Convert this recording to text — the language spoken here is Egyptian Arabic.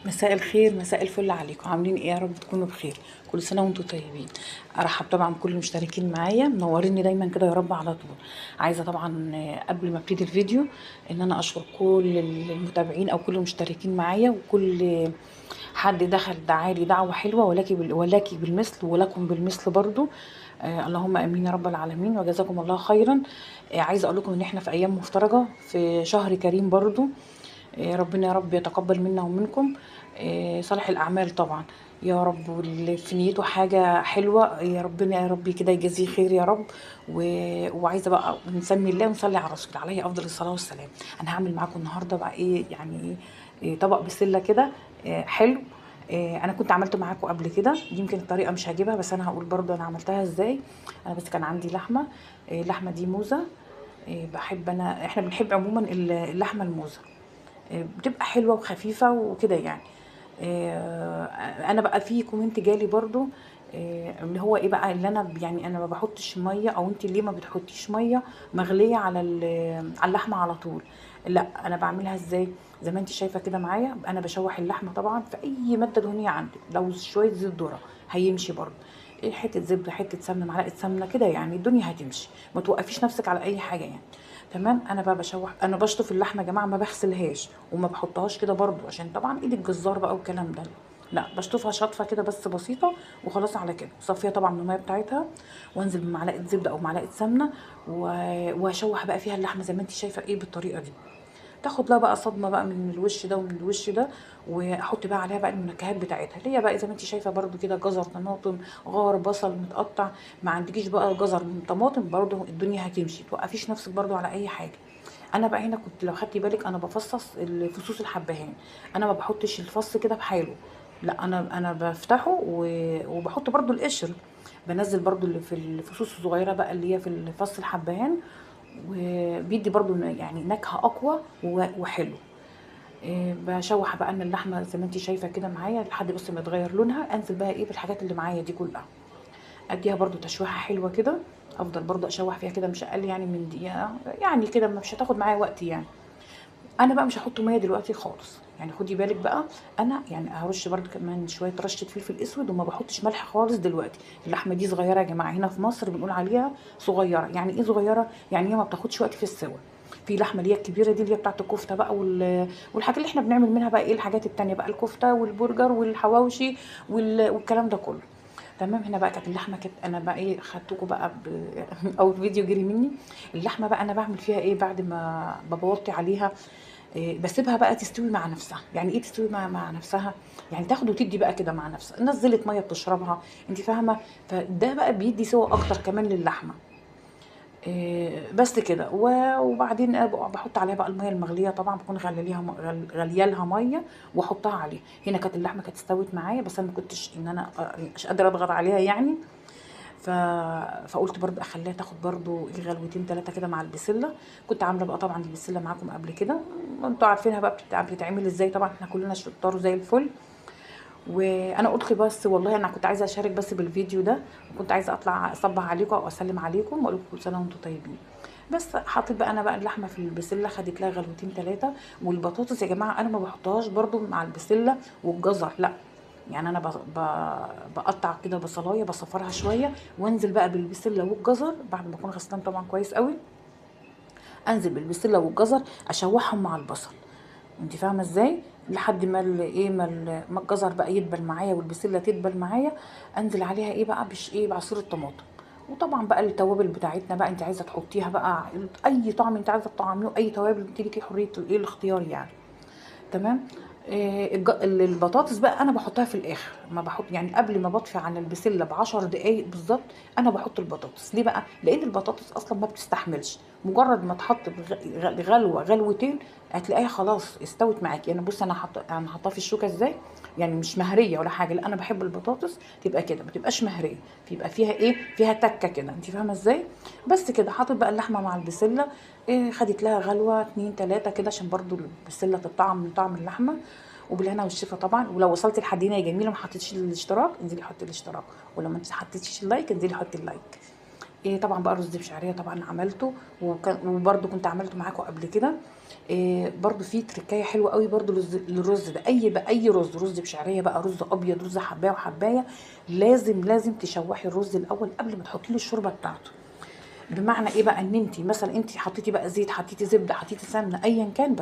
مساء الخير، مساء الفل عليكم. عاملين ايه؟ يا رب تكونوا بخير. كل سنة وانتم طيبين. ارحب طبعا بكل المشتركين معايا، منوريني دايما كده يا رب على طول. عايزه طبعا قبل ما ابتدي الفيديو ان انا اشكر كل المتابعين او كل المشتركين معايا، وكل حد دخل دعالي دعوه حلوة، ولك بالمثل ولكم بالمثل برضو. اللهم امين يا رب العالمين وجزاكم الله خيرا. عايزه اقول لكم ان احنا في ايام مفترجه، في شهر كريم برضو. ربنا يا رب يتقبل منا ومنكم صالح الاعمال طبعا يا رب، واللي في نيته حاجة حلوة يا ربنا يا رب كده يجازيه خير يا رب. وعايزه بقى نسمي الله ونصلي على الرسول عليه افضل الصلاة والسلام. انا هعمل معاكم النهارده بقى ايه يعني إيه طبق بسلة كده حلو. انا كنت عملته معاكم قبل كده، يمكن الطريقة مش هجيبها بس انا هقول برضو انا عملتها ازاي. انا بس كان عندي لحمه، اللحمة دي موزة. بحب انا، احنا بنحب عموما اللحمة الموزه، بتبقى حلوة وخفيفة وكده يعني. انا بقى في comment جالي برضو اللي هو ايه بقى، اللي انا يعني انا ما بحطش مية، او انت ليه ما بتحطيش مية مغليه على اللحمة على طول؟ لا، انا بعملها ازاي زي ما انت شايفه كده معايا. انا بشوح اللحمة طبعا في اي مادة دهنية عندك، لو شوية زيت ذره هيمشي برضو، حتة زبدة، حتة سمنه، معلقه سمنه كده يعني، الدنيا هتمشي. ما توقفيش نفسك على اي حاجة يعني. تمام. انا بقى بشوح، انا بشطف اللحمة يا جماعة، ما بغسلهاش وما بحطهاش كده برضو عشان طبعا ايد الجزار بقى والكلام ده، لا بشطفها شطفه كده بس بسيطة وخلاص على كده. صفيها طبعا من المية بتاعتها، وانزل بمعلقه زبدة او معلقه سمنه واشوح بقى فيها اللحمة زي ما انت شايفه ايه بالطريقة دي. تاخد لها بقى صدمة بقى من الوش ده ومن الوش ده، واحط بقى عليها بقى المنكهات بتاعتها اللي هي بقى زي ما انت شايفه برده كده، جزر، طماطم، غار، بصل متقطع. ما عندكيش بقى جزر طماطم برده الدنيا هتمشي، توقفيش نفسك برده على اي حاجة. انا بقى هنا كنت لو خدتي بالك انا بفصص الفصوص الحبهان، انا ما بحطش الفص كده بحاله، لا انا بفتحه وبحط برده القشر، بنزل برده اللي في الفصوص الصغيرة بقى اللي هي في الفص الحبهان، وبيدي برضو يعني نكهة اقوى وحلو. بشوح بقى ان اللحمة زي ما انت شايفه كده معايا لحد بس ما يتغير لونها. انزل بقى ايه بالحاجات اللي معايا دي كلها، اديها برضو تشويحه حلوة كده، افضل برضو اشوح فيها كده مش اقل يعني من دقيقة يعني كده، مش هتاخد معايا وقت يعني. انا بقى مش هحط مية دلوقتي خالص يعني، خدي بالك بقى. انا يعني هرش برضو كمان شوية رشه فلفل اسود، وما بحطش ملح خالص دلوقتي. اللحمة دي صغيرة يا جماعة، هنا في مصر بنقول عليها صغيرة. يعني ايه صغيرة؟ يعني هي ما بتاخدش وقت في السوا. في لحمه اللي هي الكبيرة دي اللي هي بتاعه الكفتة بقى والحاجات اللي احنا بنعمل منها بقى ايه الحاجات التانية بقى، الكفتة والبرجر والحواوشي والكلام ده كله. تمام. هنا بقى كانت اللحمة كانت انا بقى ايه خدتكم بقى او الفيديو جري مني. اللحمة بقى انا بعمل فيها ايه بعد ما بوطي عليها؟ إيه بسيبها بقى تستوي مع نفسها. يعني ايه تستوي مع نفسها؟ يعني تاخد وتدي بقى كده مع نفسها، نزلت مية بتشربها، انت فاهمه؟ فده بقى بيدي سوا اكتر كمان للحمه. إيه بس كده. وبعدين بحط عليها بقى المية المغليه، طبعا بكون غالية لها مية واحطها عليها. هنا كانت اللحمة كانت استوت معايا، بس انا ما كنتش ان انا مش قادرة اضغط عليها يعني، فقلت برضو اخليها تاخد برضو غلوتين ثلاثة كده مع البسله. كنت عامله بقى طبعا البسله معاكم قبل كده، انتوا عارفينها بقى بتتعمل ازاي، طبعا احنا كلنا شطار زي الفل. وانا قلت بس والله انا كنت عايزه اشارك بس بالفيديو ده، وكنت عايزه اطلع اصبح عليكم او اسلم عليكم واقول لكم كل سنة وانتم طيبين. بس حطيت بقى انا بقى اللحمة في البسله، خدت لها غلوتين ثلاثة. والبطاطس يا جماعة انا ما بحطهاش برضو مع البسله والجزر، لا يعني انا بقطع كده بصلايه، بصفرها شوية، وانزل بقى بالبسله والجزر بعد ما اكون غسلان طبعا كويس قوي. انزل بالبسله والجزر اشوحهم مع البصل، انت فاهمه ازاي؟ لحد ما ايه ما الجزر بقى يدبل معايا والبسله تدبل معايا، انزل عليها ايه بقى بش ايه بعصير الطماطم. وطبعا بقى التوابل بتاعتنا بقى انت عايزه تحطيها بقى اي طعم انت عايزه تطعميه، اي توابل انت ليكي حرية الايه الاختيار يعني. تمام. البطاطس بقى انا بحطها في الاخر، ما بحط يعني قبل ما بطفي عن البسله ب10 دقايق بالظبط انا بحط البطاطس. ليه بقى؟ لان البطاطس اصلا ما بتستحملش، مجرد ما تحط غلوه غلوتين هتلاقيها خلاص استوت معاكي. انا بص انا حاطاها في الشوكة ازاي، يعني مش مهريه ولا حاجة، لا انا بحب البطاطس تبقى كده، ما تبقاش مهريه، يبقى فيها ايه، فيها تكه كده، انت فاهمه ازاي؟ بس كده. حاطط بقى اللحمة مع البسله، إيه خدت لها غلوه 2 3 كده عشان برضو البسله تطعم من طعم اللحمة، وبالهنا والشفا طبعا. ولو وصلتي لحد هنا يا جميلة ما حطيتيش الاشتراك، انزلي حطي الاشتراك، ولو ما حطيتيش ال like انزلي حطي ال like. إيه طبعا بقى رز بشعريه طبعا عملته، وبرده كنت عملته معاكم قبل كده. إيه برده في تركايه حلوة قوي برده للرز ده، اي بقى اي رز، رز بشعريه بقى، رز ابيض، رز حبايه وحبايه، لازم تشوحي الرز الاول قبل ما تحطي له الشوربة بتاعته. بمعنى ايه بقى؟ ان انت مثلا انت حطيتي بقى زيت، حطيتي زبدة، حطيتي سمنه، ايا كان، بس